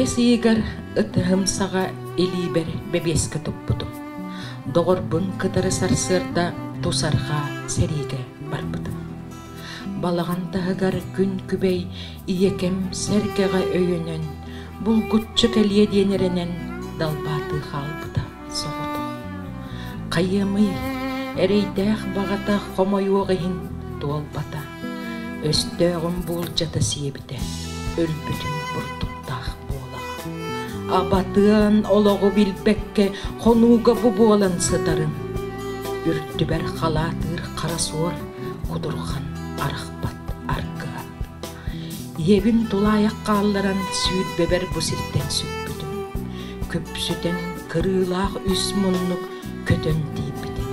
Бэс ыйыгар ытыһым саҕа илиибэр бэбиэскэ туппутум. Доҕорбун кытары сарсыарда тус арҕаа сэриигэ барбытым. Балаҕан таһыгар күн күбэй ийэкэм сэргэҕэ өйөнөн, булгуччу кэлиэ диэн эрэнэн далбаатыы хаалбыта соҕотох. Хайыамый, эрэйдээх баҕата хомойуох иһин туолбата, өстөөҕүм буулдьата сиэбитэ, өлбүтүн бурдуктаах буолаҕа. Абатыан олоҕу билбэккэ хонууга бу буолан сытарым. Үрдүбэр халаатыыр хара суор кутурҕан арахпат аргыһа. Ийэбин тулаайах хаалларан сүүрбэбэр бу сиртэн сүппүтүм. Күпсүтэн кырыылаах үс муннук көтөн тиийбитим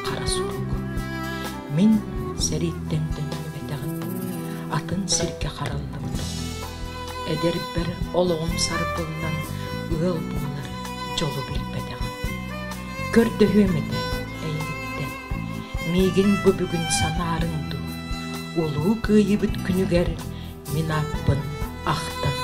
хара сурук. Мин сэрииттэн төннүбэтэҕим, атын сиргэ хараллыбытым. Эдэрбэр олоҕум сарбыллан ыал буолар дьолу билбэтэҕим. Көрдөһүөм этэ эйигиттэн, миигин бу бүгүн санаарыҥ дуу, Улуу Кыайыыбыт күнүгэр мин ааппын ахтан.